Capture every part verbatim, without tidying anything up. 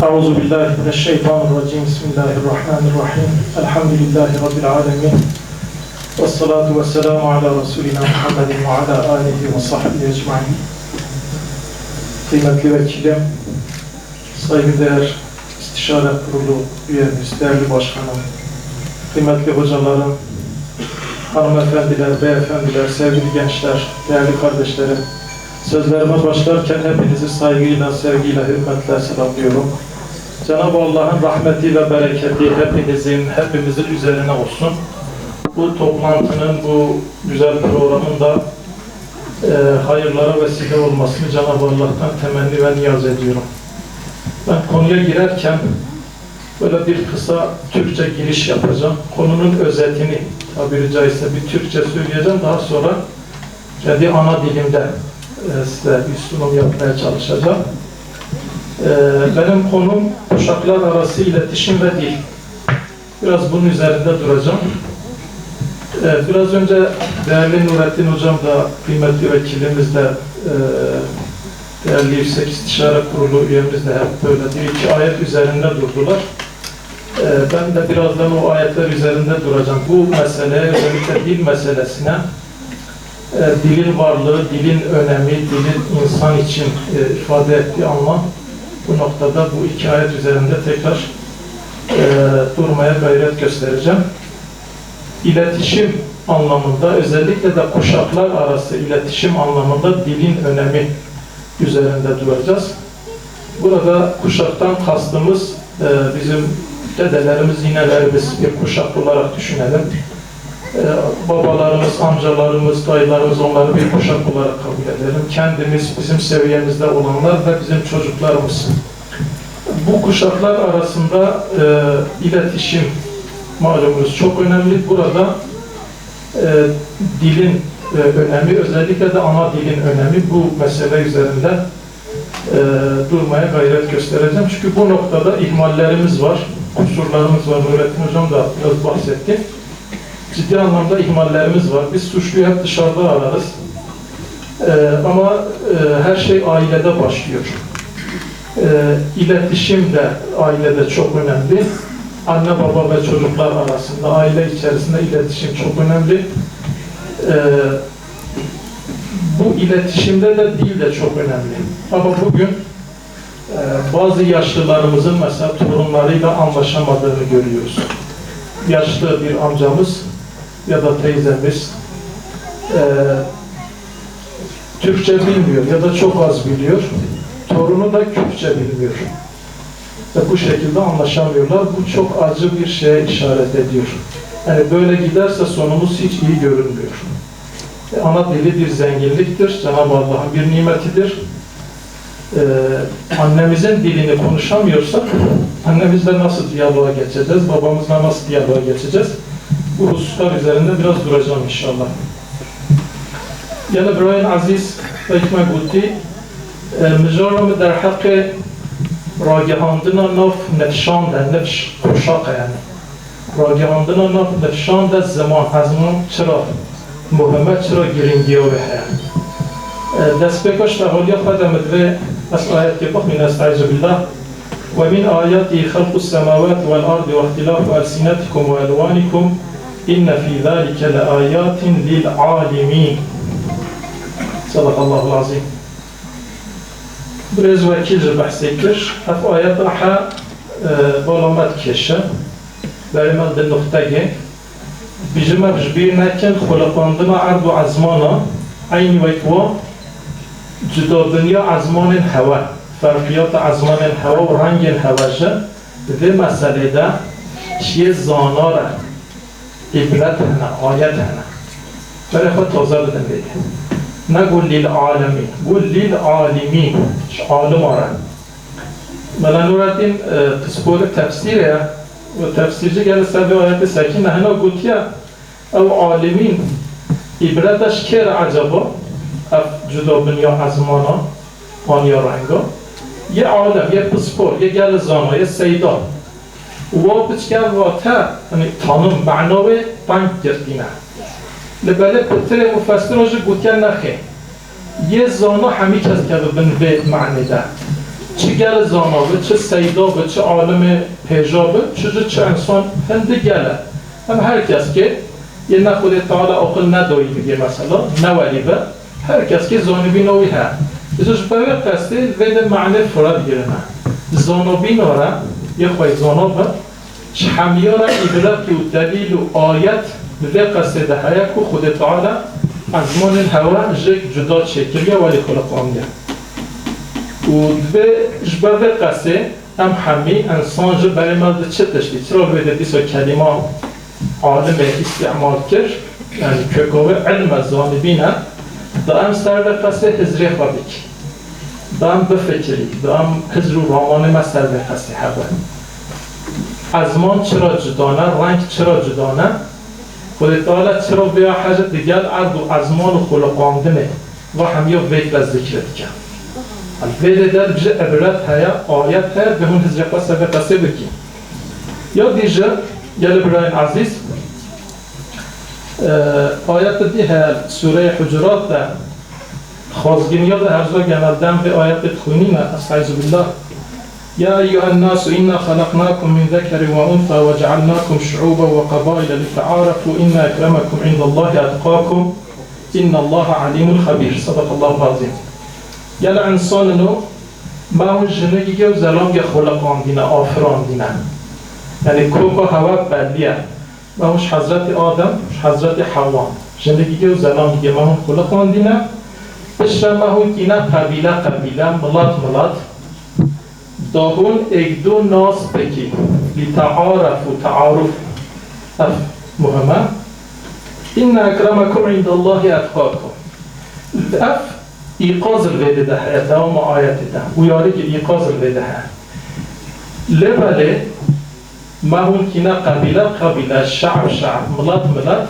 أعوذ بالله من الشيطان الرجيم. بسم الله الرحمن الرحيم. الحمد لله رب العالمين. والصلاة والسلام على رسولنا محمد وعلى آله وصحبه أجمعين. Kıymetli vekilim, saygıdeğer istişare kurulu üyemiz, değerli başkanım, kıymetli hocalarım, hanımefendiler, beyefendiler, sevgili gençler, değerli kardeşlerim, sözlerime başlarken hepinizi saygıyla, sevgiyle, hürmetle selamlıyorum. Cenab-ı Allah'ın rahmeti ve bereketi hepinizin, hepimizin üzerine olsun. Bu toplantının, bu güzel programın da, e, hayırlara vesile olmasını Cenab-ı Allah'tan temenni ve niyaz ediyorum. Ben konuya girerken böyle bir kısa Türkçe giriş yapacağım. Konunun özetini, tabiri caizse, bir Türkçe söyleyeceğim. Daha sonra kendi ana dilimde, e, size bir sunum yapmaya çalışacağım. E, benim konum kuşaklar arası iletişim ve dil. Biraz bunun üzerinde duracağım. E, biraz önce değerli Nurettin Hocam da, kıymetli vekilimiz de, e, değerli Yüksek İstişare Kurulu üyemiz de hep böyle bir iki ayet üzerinde durdular. E, ben de birazdan o ayetler üzerinde duracağım. Bu meseleye, özellikle dil meselesine, e, dilin varlığı, dilin önemi, dilin insan için, e, ifade ettiği anlam, bu noktada bu iki ayet üzerinde tekrar, e, durmaya gayret göstereceğim. İletişim anlamında, özellikle de kuşaklar arası iletişim anlamında dilin önemi üzerinde duracağız. Burada kuşaktan kastımız, e, bizim dedelerimiz, ninelerimiz bir kuşak olarak düşünelim. E, babalarımız, amcalarımız, dayılarımız, onları bir kuşak olarak kabul edelim. Kendimiz, bizim seviyemizde olanlar ve bizim çocuklarımız. Bu kuşaklar arasında, e, iletişim malumunuz çok önemli. Burada, e, dilin, e, önemi, özellikle de ana dilin önemi bu mesele üzerinde, e, durmaya gayret göstereceğim. Çünkü bu noktada ihmallerimiz var, kusurlarımız var. Nurettin Hocam da biraz bahsetti. Ciddi anlamda ihmallerimiz var. Biz suçluyu hep dışarıda ararız. Ee, ama, e, her şey ailede başlıyor. Ee, iletişim de ailede çok önemli. Anne baba ve çocuklar arasında, aile içerisinde iletişim çok önemli. Ee, bu iletişimde de dil de çok önemli. Ama bugün Ee, bazı yaşlılarımızın mesela torunlarıyla anlaşamadığını görüyoruz. Yaşlı bir amcamız ya da teyzemiz, e, Türkçe bilmiyor ya da çok az biliyor. Torunu da Kürtçe bilmiyor. Ve bu şekilde anlaşamıyorlar. Bu çok acı bir şeye işaret ediyor. Yani böyle giderse sonumuz hiç iyi görünmüyor. E, ana dili bir zenginliktir, Cenab-ı Allah'ın bir nimetidir. Ee, annemizin dilini konuşamıyorsak, annemizle nasıl diyaloğa geçeceğiz, babamızla nasıl diyaloğa geçeceğiz? Bu hususlar üzerinde biraz duracağım inşallah. Gelê birayên ezîz, wek me gotî, e, mijara min derheqê ragihandina nav nifşan de, nifş, poşaq e yani. Ragihandina nav nifşan de ziman, ezman çira muhim e, çira girîngiya wê heye. E, destpêka ji tehaliya xwe de min divê ez ayetê bixwînim, Estaizu billah. ومن آياته خلق السماوات والأرض واختلاف ألسنتكم وألوانكم إن في ذلك لآيات للعالمين. صدق الله العظيم. Birêz Wekîl jî behsê kir. Ev ayeta he, e, bala me dikêşe. Berê me di nuqtegê. Dibêje me ji bîr nekin, xuliqandina erd û ezmana, eynî wek wa, cudabiniya ezmanên hewe, ferqiyata ezmanên hewe û rengên hewe jî di vê meselê de ji yê zana re îbret hene, ayet hene. Berê xwe taze bidin vê yê. Ne got lîl alemîn, got lîl alimîn, ji alima re. Mela Nurettin, e, pisporê tefsîrê ye. Û tefsîrcî gelê ser vê ayetê sekîne. Hina gotiye, ew alimîn îbreta ji kê re ecaba? Ev cudabiniya ezmana, aniya renga. Yê alem, yê pispor, yê gelê zana, yê seyda. Wa piçke vate, yanî tanım, mana wê teng girtîne. Lê belê pitirê mufessiran jî gotiye nexê. Yê zana hemî kes dikeve bin vê manê de. Çi gel zana bi, çi seyda bi, çi alimê pêja bi, çi ji çi insan hindi gel e. Em her kes ki yê ne Xwedê Teala aqil nedoyî bigê mesela, ne welî bi, her kes ki zanîbîna wî heye. Îca ji ber wê qestê vê de manê fira digirine. Zanabîna re yê xwe zana bi, Ji hemiya re îbret û delîl û ayet bi vê qesê de heye ku Xwedê Teala ezmanên hewa ji yek cuda çêkiriye, welî xuliqandiye. Û divê ji ber vê qesê em hemî însan ji berê me di çi tiştî, çira li vê de dîsa kelîma alimê îstîmal kir, yanî köka wê ilm e, zanîbîn e, da em ser vê qesê hizrê xwe bikî. Da em bifikirî, da em hizr û ramanê me ser vê qesê hebe. Ezman çira cuda ne, reng çira cuda ne? Xwedê Teala çira vêya hece digel erd û ezman û xuliqandinê va hemiya vêk re zikre dike. Vê de der ji ibret heye, ayet heye, bi hûn hizrê xwe ser vê qesê bikî. Ya dî ji gelê birayên ezîz, e, ayet dî heye Sûreyê Hucurat de, Xwazgiriya de herza genel dem vê ayetê dixwînîne, Estaizu billah. Ya eyyuhen nasu inna xelaqnakum min zekerin ve unsa ve cealnakum şuuben ve qabaile litearafu inna ekremekum indallahi etqakum innallaha alimun xebir. Sadaqallahu azim. Gel insanino, me hûn jinigî û zelangê xuliqandîne, afirandîne. Yanî koka hewa bellî ye. Me hûn ji Hezretî Adem, ji Hezretî Hewa, jinigî û zelangî me hûn xuliqandîne. Piştre me hûn kîne qebîle qebîle, milet milet. Da hûn êk du nas bikî. Li tearefû, tearuf. Ev muhim e. Inne ekremekum indallahî etqakum. Ev îqaz li vê de heye, dewama ayetê de. Uyarî kir, îqaz li vê de heye. Lê belê, Me hûn kîne qebîle qebîle, şe'b şe'b, milet milet,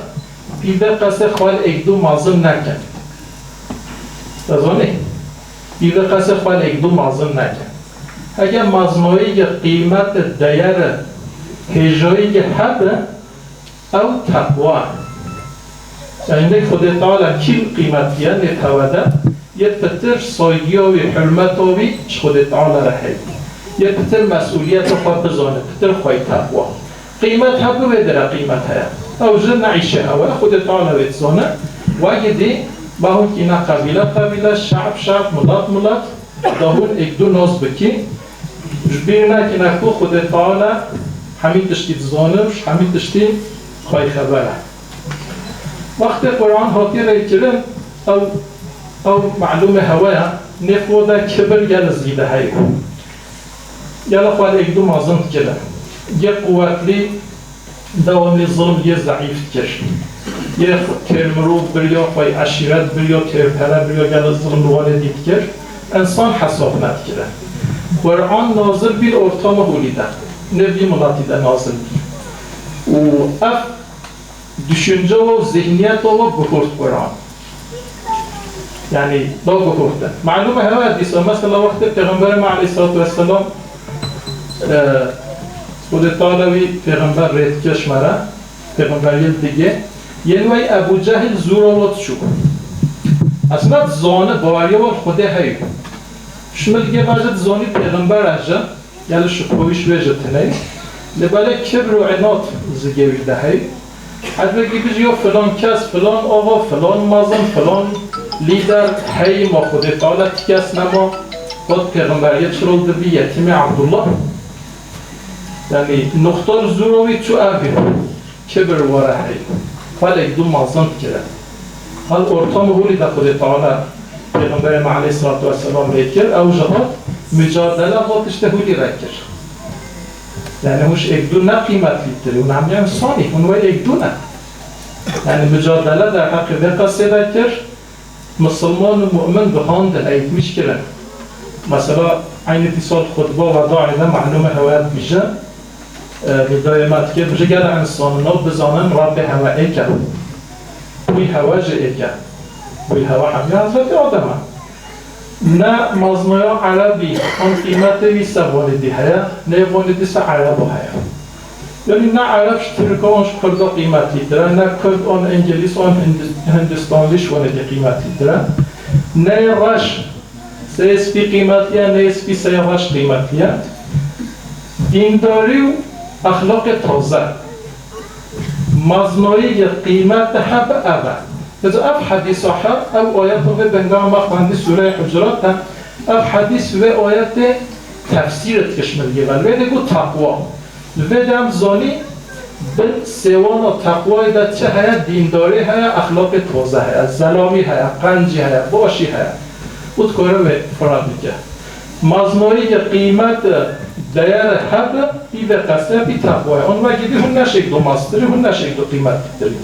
pî vê qesê xwe li êk du mezin nekin. Te zanî? Pî vê qesê xwe li êk du mezin nekin. Heke meznayî qîmet, deyere, hêjayî hebe, ew teqwa. Yanî ne Xwedê Teala kî qîmetiye nê tewede, yê pitir saygîya wî, hurmeta wî ji Xwedê Teala re heye. Yê pitir mesûliyeta xwe bizane, pitir xwey teqwa. Qîmet hebe wê dire qîmet heye. Ew ji ne îşê hewe, Xwedê Teala wê dizane. Wegî dî, me hûn kîne qebîle qebîle, şe'b şe'b, milet milet, da hûn êk du nas bikî. Ji bîr nekine ku Xwedê Teala hemî tiştî dizane û ji hemî tiştî xwey xeber e. Wextê Quran hatiye rêkirin, ew, ew melûmê hewe ye, nêv we de kibir gelek zêde heye. Gelek xwe li êk du mezin dikirin. Yê quwetlî dewamlî zilm yê zeîf dikir. Yê têr mirov biriya xwe, eşîret biriya, têr pere biriya, gelek zilm li wanê dî dikir. Însan hesab nedikire. Quran nazil bî li ortama holî de. Nê vî miletî de nazil bî. Û ev Düşünce û zihniyeta we guhurt Quran. Yanî, da guhurtin. Malûm e hewe dîsa, mesela, wextê Pêxemberê me aleyhissalatu vesselam, e, Xwedê Teala wî pêxember rê dike ji me re, pêxemberiyê digê, yên wey Ebû Cehil zûra we diçû. Aslında dizane, baweriya we li Xwedê heye. Şimil gê vaje dizanî pêxember e ji, Gelek şikoyî ji wê jî tune ye. Lê belê kibr û înat zigê wî de heye. Her wekî bijî ya filan kes, filan ava, filan mezin, filan lîder heye, ma Xwedê Teala ti kes nema, got pêxemberiyê çi rol dibî yetîmê Abdullah. Yanî nuqta zûra wî çû ev e. Kibir were heye. Xwe li êk du mezin dikire. Hal ortamê holî de Xwedê Teala Pêxemberê me aleyhissalatu vesselam lê kir, ew ji hat mucadele hat tiştê holî re kir. Yanî hûn ji êk du ne qîmetlîtir, hûn hemî însanî, hûn wê êk du ne. Yanî mucadele derheqê vê qesê de kir, misilman û mu'min gihandin, eğitmiş kirin. Mesela, eynî dîsa xutba wedaê de malûmê hewe dibêje, e, nidayê me dike, dibêje, gelek însanino bizanin Rabbê hewe êk e. Wî hewe jî êk e. Wî hewe hemiya Hezretî Adem e. Ne meznaya erebî, an qîmetê wî se vonê dî heye, ne vonê dî se erebo heye. Yanî ne ereb ji tirka an ji kurda qîmetlîtir e, ne kurd an îngilîz an hindi-, hindistanlî ji wanê dî qîmetlîtir e. Ne reş Seyê spî qîmetliye, neyê spî seya baş qîmetliye. Dîndarî û exlaqê taze. Maznoyî ye qîmet hebe ev e. Leza ev hedîsa he, ev ayeta vê benga me xwendî Sûreyê Hucurat de, ev hedîs vê ayetê tefsîr dike ji min lê ve. Wê de got teqwa. Li vê de em zanî bin sêwana teqwayê de çi heye? Dîndarî heye, exlaqê taze heye, zelamî heye, qencî heye, başî heye. Û dikare wê fira bike. Maznoyî ke qîmet, değer hebe, bî vê qesê, bî teqwayê. On wekî dî hûn neşêk do mastirî, hûn neşêk do qîmet bitirî.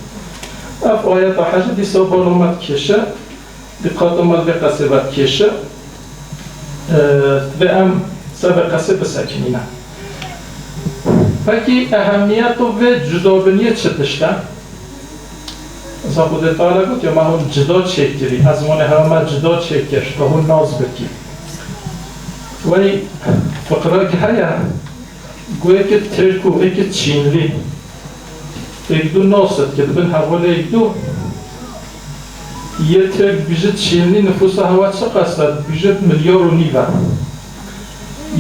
Ev ayeta hecî dîsa bala me dikêşe. Diqata me li vê qesê vedikêşe, e, divê em ser vê qesê bisekinîne. Pekî ehemiyeta vê cudabiniyê çi tişt e? Mesela Xwedê Teala got ya, me hûn cuda çêkirî, ezmanê hewa me cuda çêkir, ka hûn nas bikî. Wey fiqrek heye, Got êkê Tirk û êkê Çînlî. Êk du nas dike, dibin hevalê êk du. Yê Tirk dibêje Çînlî nifûsa hewa çiqas e? Dibêje milyar û nîv e.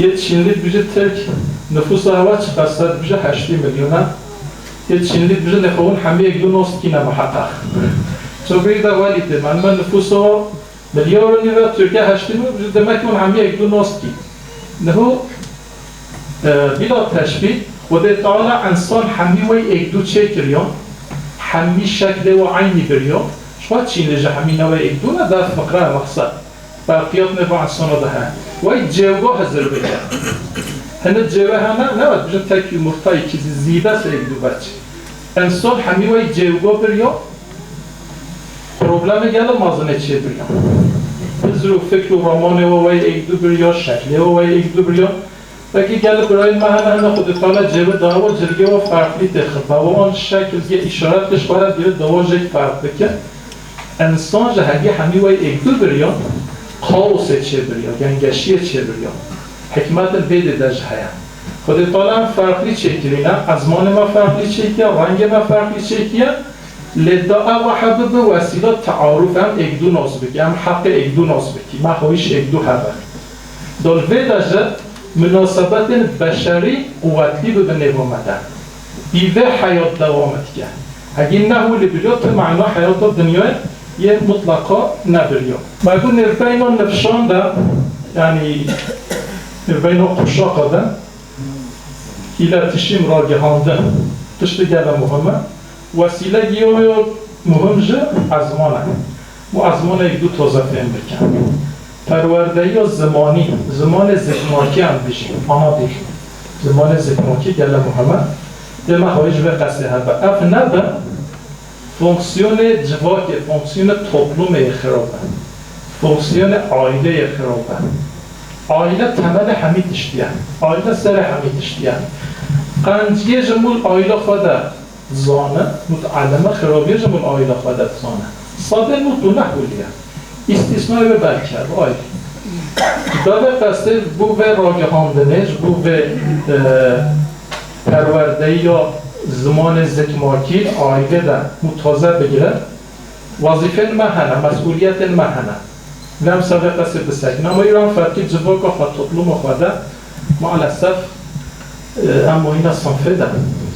Yê Çînlî dibêje Tirk nifûsa hewa çiqas e? Dibêje heştê milyon e. Yê Çînlî dibêje lê xwe hûn hemî êk du nas dikîne miheqeq. Çavbirî de welî tê, me nifûsa Milyar û nîve Tirkiye heştê nîve, demek hûn hemî êk du nas dikî. Niho, e, bila teşbîh, Xwedê Teala ensan hemî wey êk du çêkiriyan, hemî şeklê we eynî biriyan, ji xwe Çînê ji hemî ne wey êk du ne, der fiqre mexsed. Ferqiyat nêva ensana de heye. Wey cêwga hizir bike. Hine cêwe hene, ne we dibêje tek yumurtayê kî zî-, zîde se êk du veç. Ensan hemî wey cêwga biriyan, Problemê gelo mezin ê çêbiriyan. Hizr û fikr û ramanê we wey êk du biriya, şeklê we wey êk du biriya. Belkî gelo birayên me hene, hene Xwedê Teala cêwê daye we, cilgê we ferqlî tê xirbe. We an şekil yê îşaret kir ji xwe re dîre dawa jêk ferq bike. Însan ji hevî hemî wey êk du biriyan, kaosê çêbiriya, gengeşiyê çêbiriya. Hikmetin vê dê de jî heye. Xwedê Teala em ferqlî çêkirîne, ezmanê me ferqlî çêkiye, rengê me ferqlî çêkiye. Lê da ev hebe bi wesîla tearuf em êk du nas bikî, em heqê êk du nas bikî, me xweyîş êk du hebe. Da li vê de ji minasebetên beşerî quwetlî bibe nêva me de. Bî vê heyat dewam dike. Hegî ne hûlî biriyo, ti mana heyata dinyayê yê mutleqa nebiriyo. Me got nêvbeyna nifşan de, yanî nêvbeyna quşaqa de, Îletişîm, ragihandin, tiştê gele muhim e. Wesîleyê yo yo muhim jî ezman e. Û ezmanê êk du toze fêm bikin. Perwerdeyiya zimanî, zimanê zikmakî em bijîn, ana dîl. Zimanê zikmakî gele muhim e. Dê me xweyî ji vê qesê hebe. Ev nebe, Fonksiyonê civakê, fonksiyonê toplumê yê xirab e. Fonksiyonê aîleyê xirab e. Aîle temelê hemî tiştî ye. Aîle serê hemî tiştî ye. Qenciyê ji mûl aîla xwe de dizane, mutellime xirabiyê ji mûl aîla xwe de dizane. Sedê nod û neh hûlî ye. Îstîsnayê wê belkî hebe, ayrî. Ji ber vê qesdê ji bo vê ragihandinê, ji bo vê, e, perwerdeyiya zimanê zikmakî aîlê de û taze bigire, wezîfên me hene, mesûliyetên me hene. Lê em ser vê qesê bisekin. Ama îro em ferqî civaka xwe, topluma xwe de, maalesef, e, em wayîna sinfê de,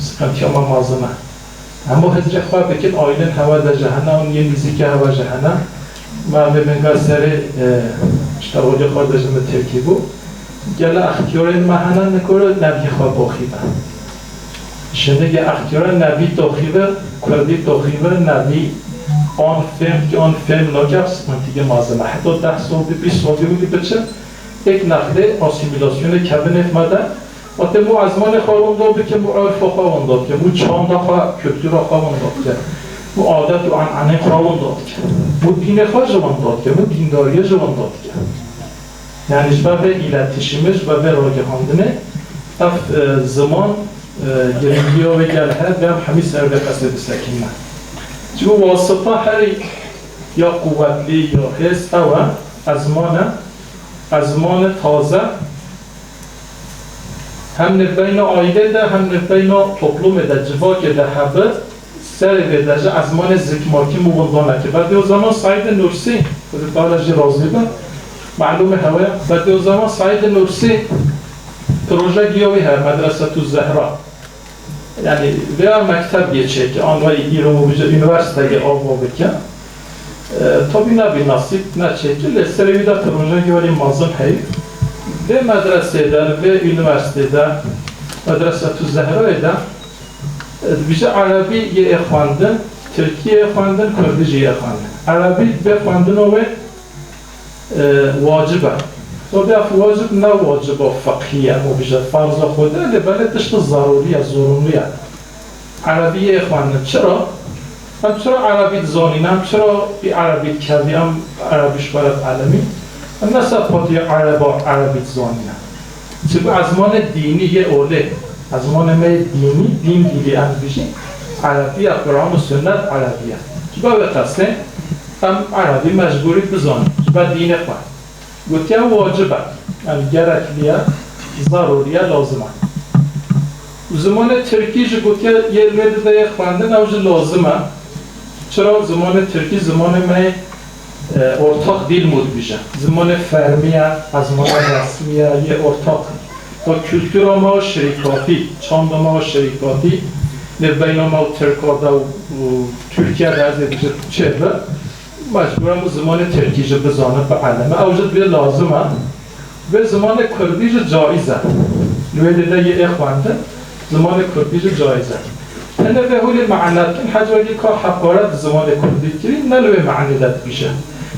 siqentiya me mezin e. Hemû hizrê xwe bikin, aîlên hewe de jî hene, û yên nîzîkê hewe jî hene. Me vê binga serê, e, işte, rolê xwe de ji min tirkî bû. Gele extiyarên me hene, nikore nevî xwe doxî be. Şimdi ge extiyara nevî doxî be, kurdî doxî be, nevî an fêm ki an fêm nake, sıkıntı mezin e. Heta deh sal bî, bîst sal bî, wî biçe, êk nexlê asîmîlasyonê kevin êf me de, Wextê mû ezmanê xwe winda bike, mû urfa xwe winda bike, mû çanda xwe, kultura xwe winda bike, mû adet û enenê xwe winda bike, mû dînê xwe ji winda bike, mû dîndariyê ji winda bike. Yanî ji ber vê îletişimê, ji ber vê ragihandinê ev, e, ziman, e, girîngiya wê gel hebe, em hemî ser vê qesê bisekîne. Çi wasita herî ya quwetlî ya hêz ew e, ezman e, ezmanê taze, Hem nêvbeyna aîlê de, hem nêvbeyna toplumê de, civakê de hebe, serê vê de ji ezmanê zikmakî mû winda neke. Bediüzzaman Seîdê Nursî, Xwedê Teala jî razî be, Malûmê hewe, Bedîuzzeman Seîdê Nûrsî proje giya wî heye, Medresetu Zehra. Yanî, vêya mekteb yê çêkir, an wê îro bije unîversîteyê ava bike. E, tabî nebî nasîb, neçêkir, lê serê wî de proje giya wî mezin heye. Vê medresê de, vê unîversîteyê de, Medresetu Zehrayê de, e, dibije erebî yê xwendin, tirkî yê xwendin, kurdî jî yê xwendin. Erebî bê xwendino wê, e, wacib e. Tabî ev wacib ne waciba fiqhî ye, û bije ferza Xwedê, lê belê tişta zerûrî ye, zorunlî ye. Erebî yê xwendin. Çira? Em çira erebî dizanîn? Em çira bi erebî dikevî? Em erebî ji xwe re dielimî? Em ne ser xwediyê ereba erebî dizanîne. Çi bi ezmanê dînî yê olê. Ezmanê me yê dînî, dîn dîlî em dibijîn, erebî ye, Quran û Sunnet erebî ye. Ji ber wê qesê em erebî mecbûrî bizanîn, ji ber dînê xwe. Gotiye wacib e, yanî gerekli ye, zerûrî ye, lazim e. Û zimanê tirkî jî gotiye yê wê dide yê xwendin, ew jî lazim e. Çira? Zimanê tirkî zimanê me yê, e, ortak dil mû dibije. Zimanê fermî ye, ezmanê resmî ye, yê ortak. Wek kultura me û şirîkatî, çanda me û şirîkatî, lê beyna me û Tirka de û, û Tirkiye de ez ê bijim çêbe, mecbûr em zimanê tirkî jî bizane, bielime. Ew jî divê lazim e. Vê zimanê kurdî jî caiz e. Li wê dide yê ê xwendin, zimanê kurdî jî caiz e. Hene vê holê me'net kin, hec wekî ka heqaret zimanê kurdî kirî, ne li wê me'nê de dibije.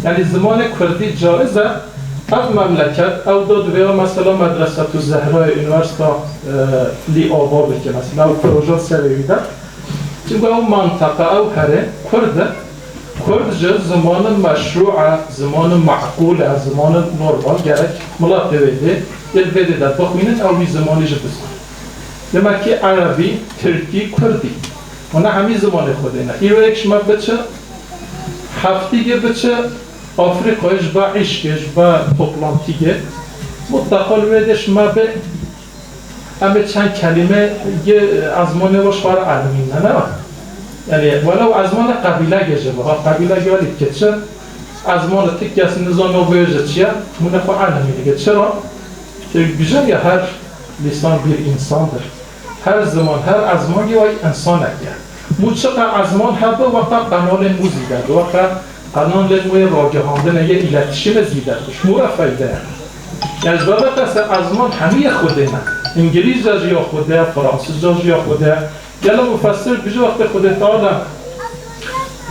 Yanî zimanê kurdî caiz e, ev memleket, ew da divê mesela Medresetu Zehrayê, Unîversîta, e, lî ava bike, mesela ew proje serê wî de. Çimku ew menteqa, ew herêm kurd e. Kurd ji zimanin meşrû e, zimanin me'qûl e, zimanin normal, gerek miletê wê dê, yê li vê dê de bixwînin, ew wî zimanî jî bizane. Demek ki erebî, tirkî, kurdî. Wana hemî zimanê Xwedê ne. Îro yek ji me biçe, heftîgê biçe Afrîkayê ji ba îşkê, ji ba toplantîgê, mutleqa li wê dê ji me bê, em ê çend kelîme yê ezmanê we ji xwe re elimîne, ne? Yanî, welew ezmanê qebîlegê jî biha, qebîlegê welî kiçe, ezmanê ti kes nizane wê ji çi ye, hûn ê xwe elimîne. Çira? Çünkü dibêjin ya her lisan bir insandır. Her ziman, her ezman yê wê însanek e. Mû çiqa ezman hebe, weqa qenalên mû zîde, weqa qenalên mû yê ragihandinê, yê îletişimê zîde, ji mû re feyde ye. Yani ji ber vê qesê ezman hemî yê Xwedê ne. Îngilîzce jî ya Xwedê ye, fransizce jî ya Xwedê ye. Gelo mufessir bije wextê Xwedê Teala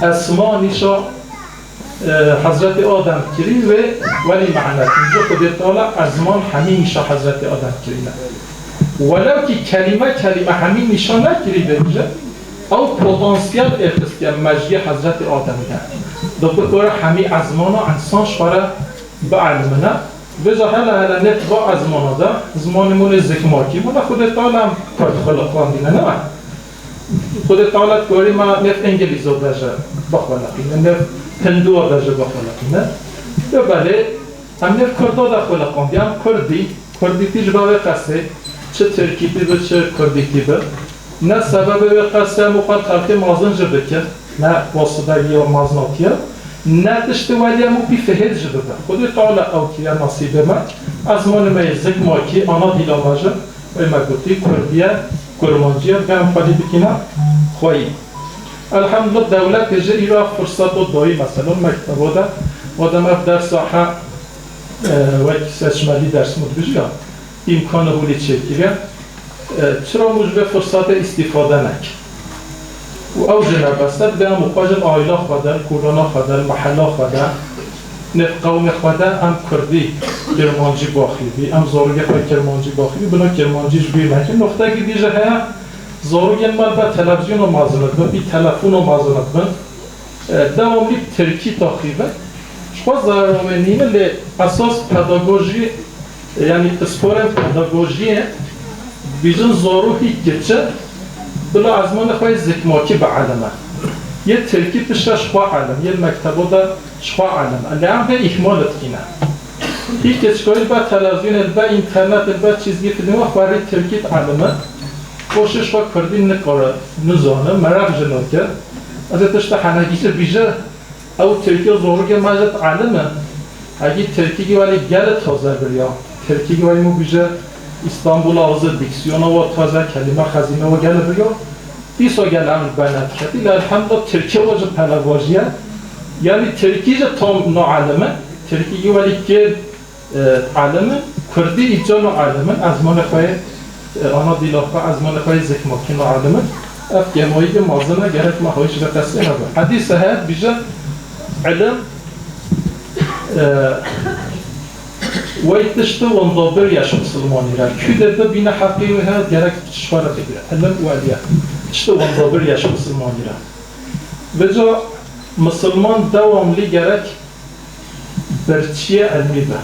esma nîşa e, Hezretê Adem kirî wê welî me'net. Ji Xwedê Teala ezman hemî nîşa Hezretê Adem kirîne. Welew kî kelîme kelîme hemî nîşa nekirî bêje, ew potansiyel êxistiye mejiyê Hezretê Ademî de. Di xwe re hemî ezmana însan ji xwe re bielimine. Vêca hele hele nêt va ezmana de, zimanê mûnê zikmakî, mûne Xwedê Teala em kurd xwe li xwendîne, ne? Xwedê Teala dikarî me nêv Îngilîzo de jî bixweleqîne, nêv Hinduwa de jî bixweleqîne. Lê belê em nêv Kurda de xweleqandî, em Kurdî, Kurdîtî ji ber wê qesê, çi Tirkîtî bi, çi Kurdîtî bi, ne sebebê wê qesê em û xwe telqî mazin jî bikin, ne wasiteyî ya mazinatiye, ne tiştê welî em û pî fihêt jî bibe. Xwedê Teala ew kiriye nasîbê me, ezmanê me yê zikmakî, ana dîla me jî, wê me gotî, kurdî ye, kurmancî ye, divê em xwedî bikîne xweyî. Elhamdulillah, dewletê jî îro firseta dayî, mesela, mekteba de, madem ev dersa he, e, wek seçmelî ders mû dibijî ya, îmkanê holê çêkiriye, e, çira mû ji vê firsatê îstîfade neke? Û ew jî ne bes e, divê em û xwe jî li aîla xwe de, li kolana xwe de, li mehela xwe de, nêv qewmê xwe de em kurdî, kirmancî baxî bî, em zarokê xwe kirmancî baxî bî, bila kirmancî ji bîr nekin. Noqtekî dî jî heye, zarokên me li ber televîzyona mezin dibin, bî telefona mezin dibin, e, dewamlî bi tirkî taxî bin. Ji xwe zerarê wê nîne, lê esas pedagojî, e, yanî pisporên pedagojiyê dibêjin zarok hî kiçe bila ezmanê xwe yê zikmakî bielime. Yê tirkî piştre ji xwe elim, yê mekteba de ji xwe elim. Lê em vê îhmal dikîne. Hî keçikayî li ber televîzyonê, li ber înternetê, li ber çîzgî fîlmê xwe rê tirkî dielime. Xweşê ji xwe kurdî nikare, nizane, meraq jî nake. Ez ê tişta henekî jî bîje, ew tirkî zarokê me jî dielime. Hegî tirkî welî gele taze biriya. Tirkî welî mu bije Îstanbul ağzı diksiyona wa taze, kelîme xezîne wa gele biriya. Dîsa gele em bene diketî. Lê elhamdulillah tirkî wa ji pele vajiye. Yanî tirkî ji tam na elime. Tirkî welî kê e, elime, kurdî îca na elime, ezmanê xwe yê, e, ana dîla xwe, ezmanê xwe yê zikmakî na elime. Ev kêmayî mezin e, gerek me hayî ji vê qesê hebe. Hedîse heye dibêje, ilim, e, wey tiştê wendabir ye ji misilmanî re. Kû de bibîne heqê wê heye, gerek ji xwe re bigire. Ilim weriye. Tiştê wendabir ye ji misilmanî re. Vêca misilman dewamlî gerek birçiyê ilmî be.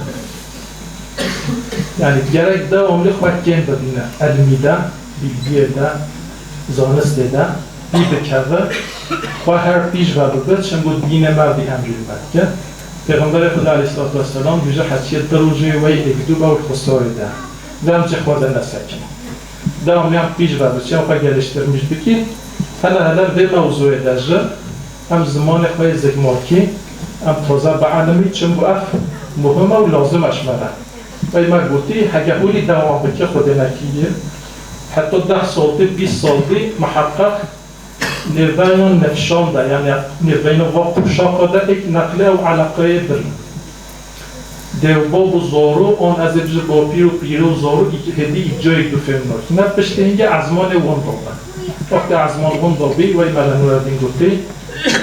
Yanî gerek dewamlî xwe kêm bibîne. Ilmî de, bilgiyê de, zanistê de bî bikeve, xwe her pîş ve bibe, çimku dînê me vî emrî li me dike. Pêxemberê Xwedê aleyhisselatu vesselam dibêje, heçiyê di rojê wey êk du be û xusarê de. Vem jê xwe de nesekine. Dewamlî em pîş ve biçin, xwe geliştirmiş bikî. Hele hele vê mewzûyê de jî em zimanê xwe yê zikmakî, em taze bielimiy, çimku ev muhim e û lazim e ji me re. Wey me gotî, hege holî dewam bike, Xwedê nekiriye, heta deh sal dî, bîst sal dî, miheqeq nêvbeyna nifşan de, yanî nêvbeyna va qurşaqa de êk neqle û eleqeyê birin. Dêvbab û zaro, an ez ê bijim bapîr û pîre û zaro, î-, hêdî îcayê du fêm nakî. Ne piştê hingê ezmanê winda be. Wextê ezman winda bî, wey me li Nureddîn gotî,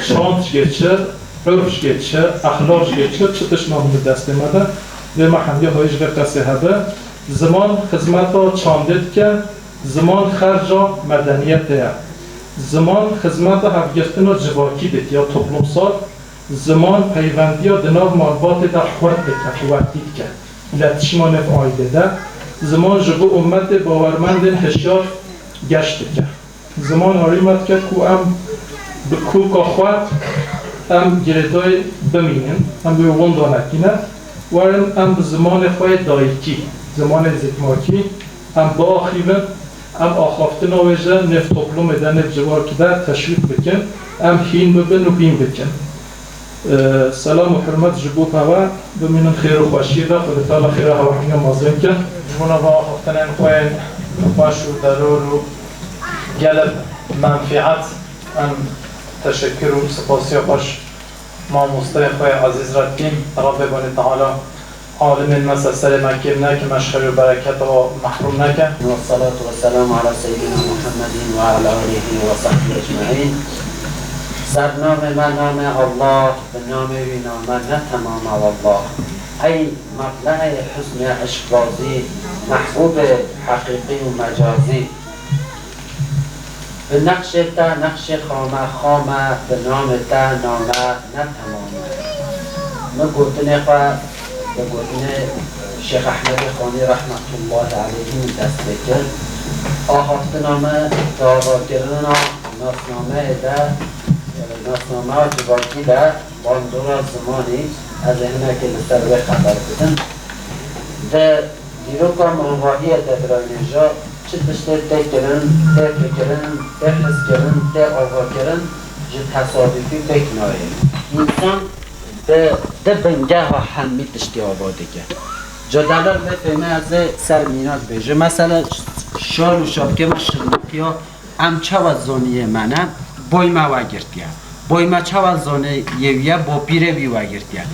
çand jê çi, urf jê çi, exlaq jê çi, çi tişt namîne destê me de, vê me hemî hayî ji vê qesê hebe. Ziman xizmeta çandê dike, ziman xerca medeniyetê ye. Ziman xizmeta hevgirtina civakî dike ya toplumsal, Ziman peyvendiya di nav malbatê de xurt dike, quwetî dike. Îletişîma nêv aîlê de. Ziman ji bo ummetê bawermendên hişyar geş dike. Ziman arê me dike ku em bi koka xwe em girêdayî bimînin, em wê winda nekîne. Werin em bi zimanê xwe yê dayikî, zimanê zikmakî, em biaxivin, em axaftina wê ji nêv toplumê de, nêv ciwarkî de teşwîq bikin, em hîn bibin û hîn bikin. Ee, selam û hurmet ji bo hewe, bimînin xêr û xweşiyê de, Xwedê Teala xêra hewe hemî mezin ke. Ji bo nava axaftinên xwe yên xweş û delor û gelek menfîet, em teşekkür û spasiya xweş Mamosteyê xwe yê ezîz re dikîm, Rabbê Banî Teala alimên me ser serê me kêm neke, me ji xeyr û bereketa we mehrûm neke. والصلاة والسلام على سيدنا محمد وعلى آله وصحبه أجمعين. Ser namê me, namê Allah, bi namê wî name ne temam e wallah. Ey meblexê husnê eşqbazî, mehbûbê heqîqî û mecazî. Bi nexşê te nexşê xame xam e, bi namê te name ne temam e. Min gotinê xwe bi gotinê Şêx Ehmedê Xanî rehmetullahî aleyhî min dest pê kir. Axaftina me di avakirina nasnameyê de, nasnameya civakî de bandora zimanî, ez ê hinekê li ser wê xeber bidim. Di Dîroka mirovahiyê de birayên hêja çi tiştê tê kirin, tê fikirin, tê hiskirin, tê avakirin ji tesadufî pêk nayê. Însan di, di bingeha hemî tiştî ava dike. Ca delal vê fêmê ez ê ser mînak bêjim. Mesela şal û şapkê me şirniqiya. Em çawa zanî yê me ne, boy me wegirtiye. Boy me çawa zanî yê wî ye, bapîrê wî wegirtiye.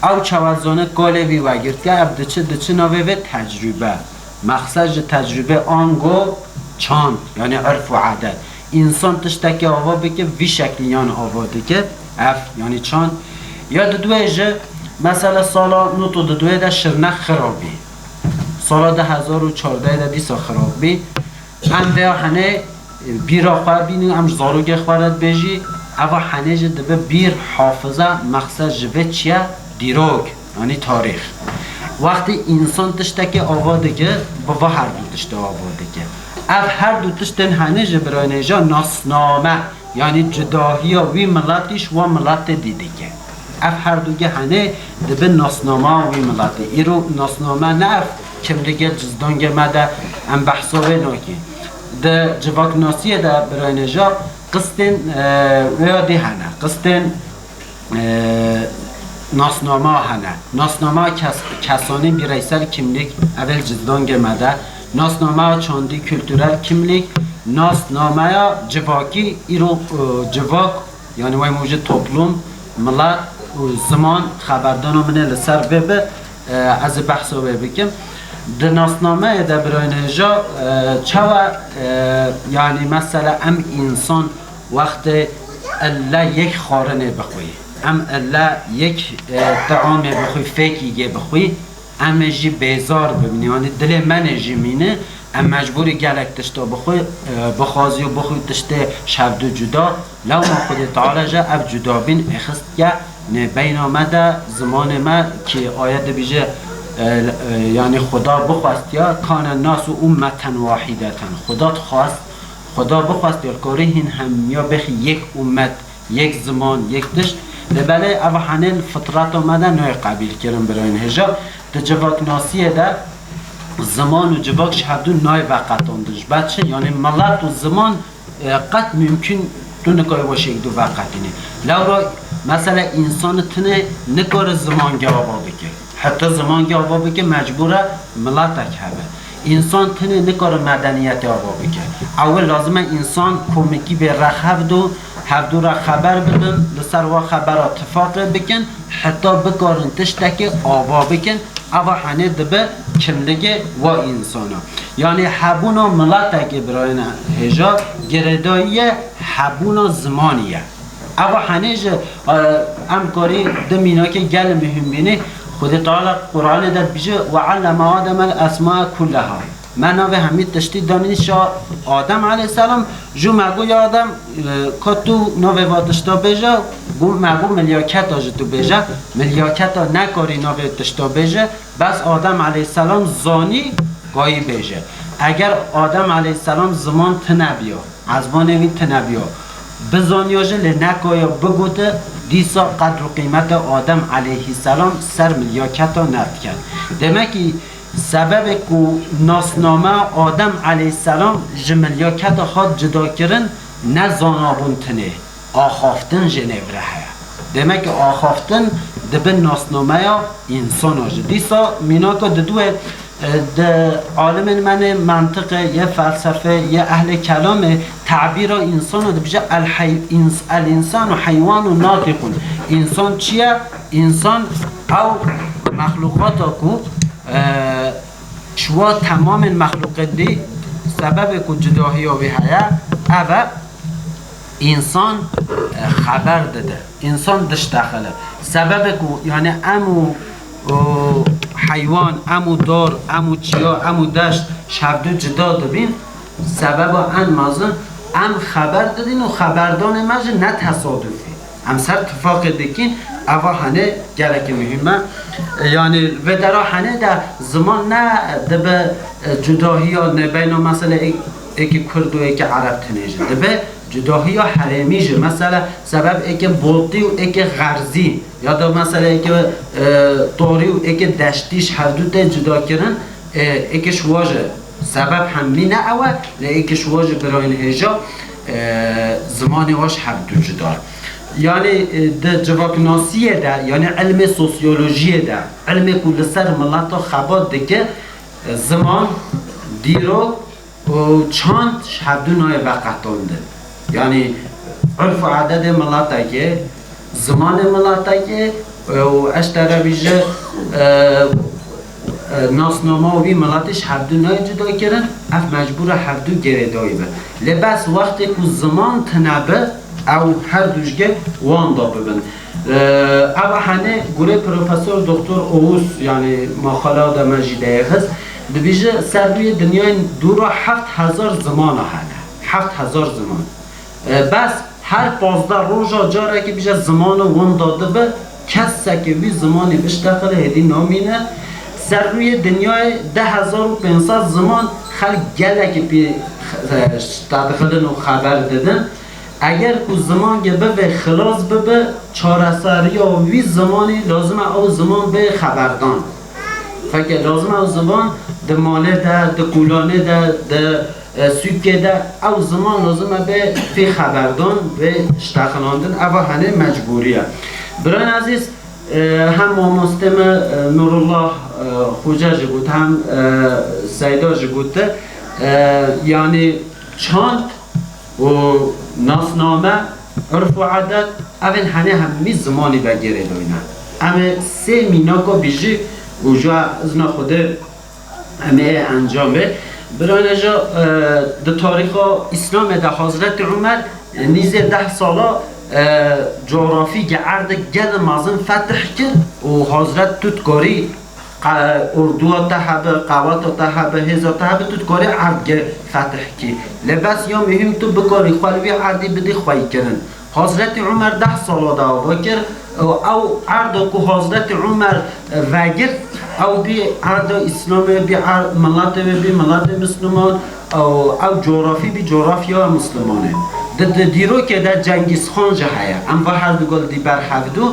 Ew çawa zanî kalê wî wegirtiye, ev diçi, diçi navê vê tecrûbe. Mexsed ji tecrûbe ango çand, yanî urf û edet. Însan tiştekê ava bike, vî şeklî yan ava dike, ev, yanî çand. Ya diduwê ji, mesela sala nod û diduwê de şirnex xirabî. Sala du hezar û çardeh de dîsa xirabî. Em vêya henê, e, bîra xwe bînin, em ji zarokê xwe re dibêjî, eva henê jî dibe bîr, hafize, mexsed ji vê çi ye? Dîrok, yanî tarîx. Wextî însan tiştekê ava dike, bi va her du tiştê ava dike. Ev her du tiştên henê jî birayên hêja nasname, yanî cudahiya wî miletî ji wan miletê dî dike. Ev her du ge henê dibe nasnama wî miletê. Îro nasname ne ev kimligê cizdongê me de em behsa wê nakîn. Di civaknasiyê de birayên hêja qistên, e, wê ya dî hene. Qistên, e, Nasnama hene. Nasnama kes-, kesanî, bireysel kimlik, evel cizdan gemede. Nasnama çandî, kültürel kimlik. Nasnamaya civakî, îro, e, civak, yani wê mûjî toplum, milet û ziman xeberdana min ê li ser vê bi, e, ez ê behsa wê bikim. Di nasnameyê de birayên hêja, e, çawa, e, yani mesela em însan wextê elle yek xwarinê bixwî, em elle yek, e, teamê bixwî, fêkîgê bixwî, em ê jî bêzar bibin, yani dilê me nê jî mîne, em mecbûrî gelek tişta bixwî, e, bixwazî û bixwî tiştê şevdû cuda, lewma Xwedê Teala jî ev cudabîn êxistiye nêbeyna me de, zimanê me kî aye dibîje, e, e, yani Xuda bixwestiya, kane nasu ummeten wahideten. Xuda dixwest, Xuda bixwestiya, karî hîn hemiya bêxî yek ummet, yek ziman, yek tişt. Lê belê ev henê li fitreta me de nayê qebîl kirin birayên hêja. Di civaknasiyê de ziman û civak ji hevdû nayê veqetandin. Ji ber çi? Yani milet û ziman, e, qet mümkün tu nikare weş yek du veqetînî. Lewra mesela însanî tinê nikare zimangê ava bike. Heta zimangê ava bike mecbûr e miletek hebe. Însan tinê nikare medeniyetê ava bike. Ewil lazim e însan komekî bê rex hevdû, hevdû re xeber bidin, li ser wa xebera tifaqê bikin, heta bikarin tiştekê ava bikin, eva henê dibe kimligê wa însana. Yani hebûna miletekê birayên hêja girêdayî ye hebûna zimanî ye. Eva henê jî, e, em karî di mînakê gelê muhîm bînî. Xwedê Teala Qur'anê de dibêje, "Ve alleme Ademel esma kulleha." Me navê hemî tiştî danî şa Adem aleyhisselam, jû me got, "Ya Adem, e, ka tu navê va tişta bêje, got, me got, milyaketa ji tu bêje, milyaketa nekarî navê tişta bêje." Bes Adem aleyhisselam zanî kayî bêje. Eger Adem aleyhisselam ziman tine biya, ezbanê wî tine biya, bizaniya jî lê nekaya bigote, dîsa qedr û qîmeta Adem aleyhisselam ser milyaketa nediket. Demek ki sebebê ku nasname Adem aleyhisselam ji milyaketa hat cuda kirin, ne zanabûn tinê, axaftin jê nêvire heye. Demek ki axaftin dibe nasnameya însana jî. Dîsa mînaka diduwê, e, di alimên me nê mentiqê, yê felsefê, yê ehlê kelamê tabîra însana dibêje el hey-, ins-, el însanu heywanun natiqun. Însan çi ye? Însan ew mexlûqata ku, e, ji wa temamên mexlûqên dî sebebê ku cudahiya wî heye, ev e, însan, e, xeber dide. Însan diştexile. Sebebê ku, yani em û, û heywan, em û dar, em û çiya, em û deşt ji hevdû cuda dibîn, sebeba en mezin em xeber didin û xeberdanê me jî ne tesadufî. Em ser tifaqê dikîn, eva henê gelekî muhîm e. Yani vê dera henê de ziman ne dibe, e, cudahiya nêbeyna mesela ê-, êkê kurd û êkê ereb tinê jî. Dibe cudahiya herêmî jî. Mesela sebeb êkê botî û êkê xerzî ya da mesela êkê, e, torî û êkê deştî ji hevdû tê cuda kirin, e, êkê ji wa jî sebeb hemî ne ew e, lê êkê ji wa jî birayên hêja, e, zimanê wa ji hevdû cuda. Yani, e, di civaknasiyê de, yani ilmê sosyolojiyê de, ilmê ku li ser mileta xebat dike, e, ziman, dîrok û çand ji hevdû nayê veqetandin. Yani urf û ededê miletekê, zimanê miletekê, e, û eştere bîje, e, e, nasnama wî miletê ji hevdû nayê cuda kirin, ev mecbûr e hevdû girêdayî be. Lê bes wextê ku ziman tine be, ew her du ji ge wan da bibin. Ev henê gurê Profesor Doktor Oğuz, yani maqala de me jî deyê xist, dibêje ser rûyê dinyayê dû re heft hezar zimana hene. Heft hezar ziman. E, bes her pazdeh roja carekî bije zimana winda dibe, keseke wî zimanî biştexile hêdî namîne. Ser rûyê dinyayê deh hezar û pênc sed ziman xelk gelekî pê, e, ştedixilin û xeber didin. Eger ku zimange bibe xilas bibe, çareseriya wî zimanî lazim e ew ziman bê xeberdan. Feke lazim e ew ziman di malê de, di kûlanê de, di, e, sûkê de, ew ziman lazim e bê pê xeberdan, bê ştexinandin, eva henê mecbûrî ye. Birayên ezîz, E, hem mamostê me, e, Nurullah, e, Xoca jî got, hem, e, Seyda jî got, e, yanî çand û nasname, urf û edet, ev ên henê hemî zimanî ve gerê doyne. Em ê sê mînaka bijî û ji izna Xwedê em ê encam bê. Birayne ja, e, di tarîxa Îslamê de Hazretî Umer, e, nîzê deh sala, e, coğrafî ge erdê gelê mezin fetih kir û Hazret tu dikarî qe-, orduya te hebe, qeweta te hebe, hêza te hebe, tu dikarî erd ge fetih kî. Lê bes ya muhîm tu bikarî xwe li wî erdî bidî xweyîkirin. Hazretî Umer deh sala de ava kir û ew erda ku Hazretî Umer, e, vegirt, ew bî erda Îslamê, bî er-, miletê wê bî miletê Misliman û ew coğrafî bî coğrafya Mislimanê. Di, di dîrokê de Cengîz Xan jî heye. Em va herdugal dî ber hevdû.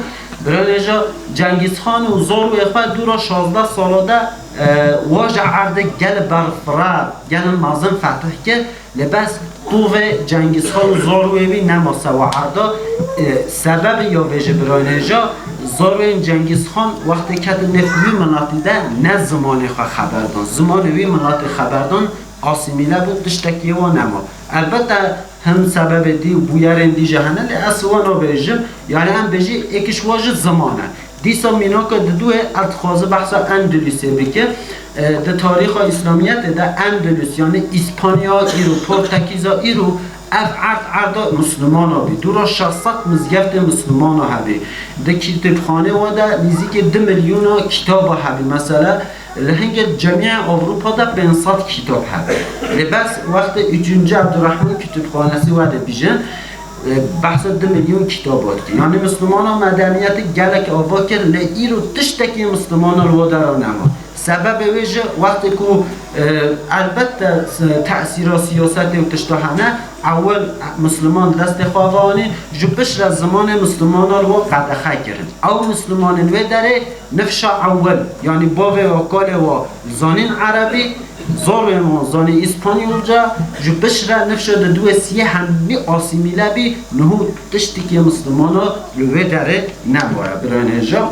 Birayne ja Cengîz Xan û zarwê xwe dûra şazdeh sala de, e, wa ji erdê gelê berfireh, gelê mezin fetih kir. Lê bes tovê Cengîz Xan û zarwê wî nema sewa erda. E, sebebê ya vê jî birayne ja, zarwên Cengîz Xan wextê ketin nêv wî miletî de ne zimanê xwe xeber dan. Zimanê wî miletê xeber dan, asîmîle bû, tiştekî wa nema. Elbette hin sebebê dî û bûyerên dî jî hene, lê ez wa nabêjim. Yanî em bêjî êk ji wa jî ziman e. Dîsa mînaka diduye, ez dixwaze behsa Endulûsê bike. E, di tarîxa Îslamiyetê de Endulûs, yanî Îspanya îro, Portekîza îro, ev erd erda Mislimana bî. Dûra şeş sed mizgeftê Mislimana hebî. Di kitêbxanê wa de nîzîkê du milyona kitaba hebî. Mesela, li hingê cemiyê Ewropa de pênc sed kitap hebî. Lê bes wextê üçüncü Abdurrahman Kütüphanesi wa dibêjin, e, behsa du milyon kitaba dike. Yanî Mislimana medeniyetê gelek ava kir, lê îro tiştekî Mislimana li wa dera nema. Sebebê wê jî wextê ku, e, elbette s-, tesîra siyasetê û tişta hene, ewil Misliman destê xwe ve anî, ji piştre zimanê Mislimana li wa qedexe kirin. Ew Mislimanên wê derê nifşa ewil, yanî bavê wa, kalê wa zanîn erebî, zarwên wan zanî îspanyolca, ji piştre nifşa di duê siyê hemî asîmîle bî, niho tiştikê Mislimana li wê derê nebûye, birayên hêja.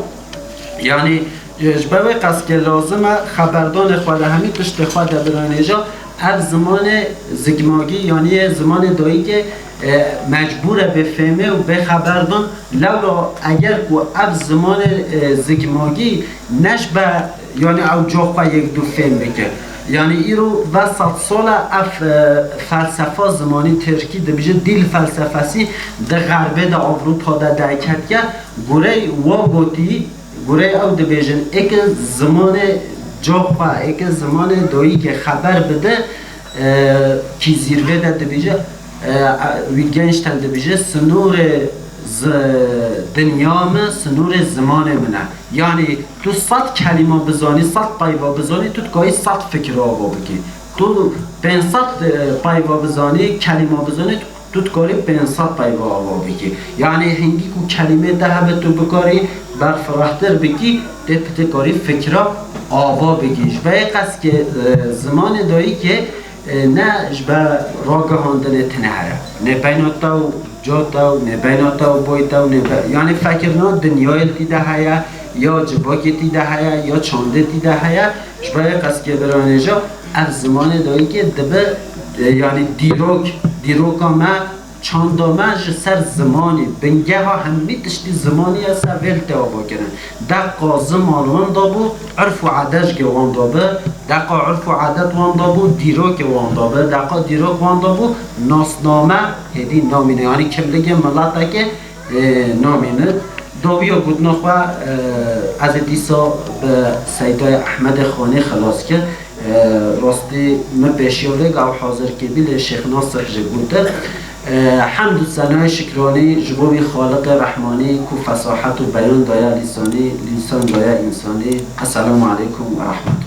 Yanî, e, ji ber wê qas ke lazim e xeberdanê xwe de hemî tiştê xwe de birayên hêja, ev zimanê zikmagî, yanî yê zimanê dayikê, e, mecbûr e bê fêmê û bê xeberdan. Lewra eger ku ev zimanê, e, zikmagî ne ji be, yanî ew ca xwe yek du fêm bike. Yanî îro ve sed sal e ev, e, felsefa zimanî tirkî dibêje dîl felsefesi di xerbê de, Ewropa de derketiye. Gorey wa gotî, gorey ew dibêjin, êke zimanê ca xwe, êke zimanê dayikê xeber bide, e, kî zîrvê de dibêje, e, Wittgenstein dibêje, "Sınırı z-, dinya mi, sınırı zimanê min e." Yanî tu sed kelîma bizanî, sed peyva bizanî, tu dikarî sed fikir ava bikî. Tu pênc sed, e, peyva bizanî, kelîma bizanî, tu dikarî pênc sed peyva ava bikî. Yanî hingî ku kelîmê te hebe tu bikarî berfirehtir bikî, tê tu dikarî fikra ava bikî. Ji vê qas ke, e, zimanê dayikê, e, ne ji ber ragihandinê tune heye. Nêbeyna te û ca te û nêbeyna te û boy te û nêbe-, yanî fekirina dinyayê li tî de heye, ya civakê tî de heye, ya çandê tî de heye. Ji vê qas ke birayên hêja, ev zimanê dayikê dibe, e, yanî dîrok, dîroka me, çanda me ji ser zimanî, bingeha hemî tiştî zimanî ye, ser vê li te ava kirin. Deqa ziman wenda bû, urf û edet jî wenda bi, deqa urf û edet wenda bû, dîrokê wenda bi, deqa dîrok wenda bû, nasname hêdî namîne. Yanî kimligê miletekê, e, namîne. Dawiya gotina xwe, e, ez ê dîsa bi Seydayê Ehmedê Xanê xilas kir. E, rastî min pêşiya vê gav hazir kiribî, lê Şêx Nasir jî gotin. E, hemd û senayê şikranî ji bo wî Xaliqê Rehmanî ku fesahet û beyan daye lîsanî, lîsan daye însanî. Esselamu aleykum ve rahmetullah.